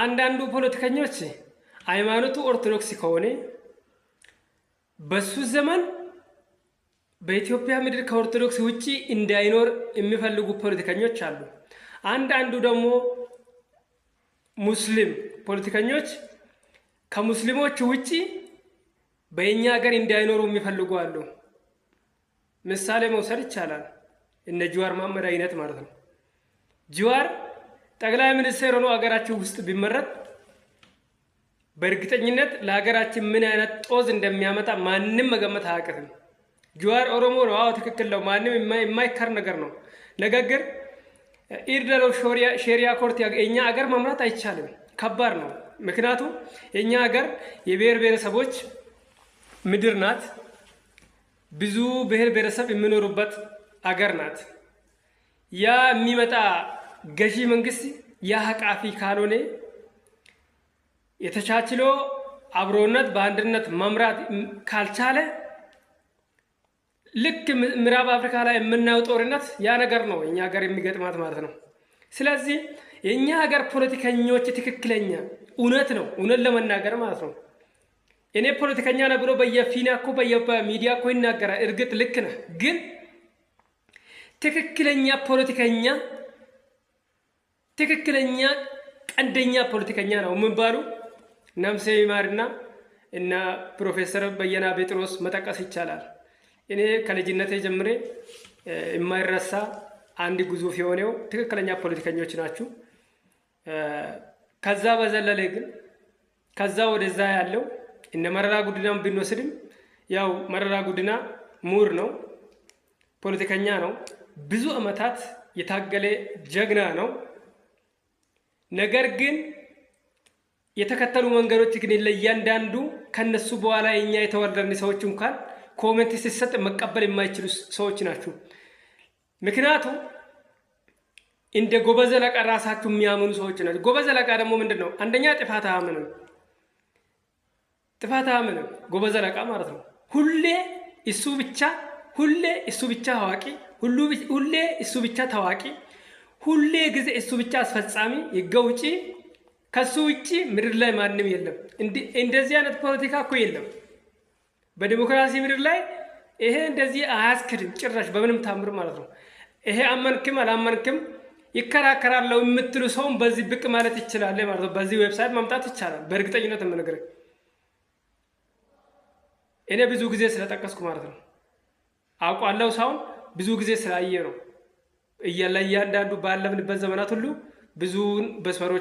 አንዳንዱ ፖለቲከኞች ሃይማኖቱ ኦርቶዶክስ ከሆነ በሱ ዘመን በኢትዮጵያ ምድር ከኦርቶዶክስ ውጪ እንዳይኖር የሚፈልጉ ፖለቲከኞች አሉ። አንዳንዱ ደግሞ ሙስሊም ፖለቲከኞች ከሙስሊሞች ውጪ በእኛ ሀገር እንዳይኖሩ የሚፈልጉ አሉ። ምሳሌ መውሰድ ይቻላል። እነ ጅዋር መሐመድ አይነት ማለት ነው። ጅዋር ጠቅላይ ሚኒስትር ሆኖ ሀገራችን ውስጥ ቢመረጥ በእርግጠኝነት ለሀገራችን ምን አይነት ጦዝ እንደሚያመጣ ማንም መገመት አያቅትም። ጅዋር ኦሮሞ ነው። አዎ ትክክል ነው። ማንም የማይካድ ነገር ነው። ነገር ግን order of Sharia court የእኛ ሀገር መምራት አይቻልም። ከባድ ነው። ምክንያቱም የእኛ ሀገር የብሔር ብሔረሰቦች ምድር ናት። ብዙ ብሔር ብሔረሰብ የሚኖሩበት አገር ናት። ያ የሚመጣ ገዢ መንግስት ያ አቃፊ ካልሆነ፣ የተቻችሎ አብሮነት በአንድነት መምራት ካልቻለ፣ ልክ ምዕራብ አፍሪካ ላይ የምናየው ጦርነት ያ ነገር ነው የእኛ ሀገር የሚገጥማት ማለት ነው። ስለዚህ የእኛ ሀገር ፖለቲከኞች ትክክለኛ እውነት ነው፣ እውነት ለመናገር ማለት ነው። እኔ ፖለቲከኛ ነኝ ብሎ በየፊና እኮ በየሚዲያ እኮ ይናገራል። እርግጥ ልክ ነህ፣ ግን ትክክለኛ ፖለቲከኛ፣ ትክክለኛ ቀንደኛ ፖለቲከኛ ነው የሚባሉ ነፍሴ ይማርና እና ፕሮፌሰር በየነ ጴጥሮስ መጠቀስ ይቻላል። እኔ ከልጅነቴ ጀምሬ የማይረሳ አንድ ግዙፍ የሆነው ትክክለኛ ፖለቲከኞች ናቸው። ከዛ በዘለለ ግን ከዛ ወደዛ ያለው እነ መረራ ጉዲናን ብንወስድም ያው መረራ ጉዲና ምሁር ነው፣ ፖለቲከኛ ነው፣ ብዙ ዓመታት የታገለ ጀግና ነው። ነገር ግን የተከተሉ መንገዶች ግን ለእያንዳንዱ ከነሱ በኋላ የኛ የተወለድን ሰዎች እንኳን comment ሲሰጥ መቀበል የማይችሉ ሰዎች ናቸው። ምክንያቱም እንደ ጎበዝ አለቃ ራሳችሁ የሚያምኑ ሰዎች ናቸው። ጎበዝ አለቃ ደግሞ ምንድን ነው? አንደኛ ጥፋት አያምንም፣ ጥፋት አያምንም። ጎበዝ አለቃ ማለት ነው። ሁሌ እሱ ብቻ፣ ሁሌ እሱ ብቻ አዋቂ፣ ሁሌ እሱ ብቻ ታዋቂ፣ ሁሌ ጊዜ እሱ ብቻ አስፈጻሚ፣ ህግ አውጪ፣ ከሱ ውጭ ምድር ላይ ማንም የለም። እንደዚህ አይነት ፖለቲካ እኮ የለም። በዲሞክራሲ ምድር ላይ ይሄ እንደዚህ አያስክድም ጭራሽ በምንም ታምር ማለት ነው። ይሄ አመንክም አላመንክም ይከራከራለሁ የምትሉ ሰውም በዚህ ብቅ ማለት ይችላል ማለት ነው። በዚህ website ማምጣት ይቻላል። በእርግጠኝነት የምነግርህ እኔ ብዙ ጊዜ ስለጠቀስኩ ማለት ነው። አውቋለሁ ሳይሆን ብዙ ጊዜ ስላየ ነው። እያንዳንዱ ባለፍንበት ዘመናት ሁሉ ብዙውን መስመሮች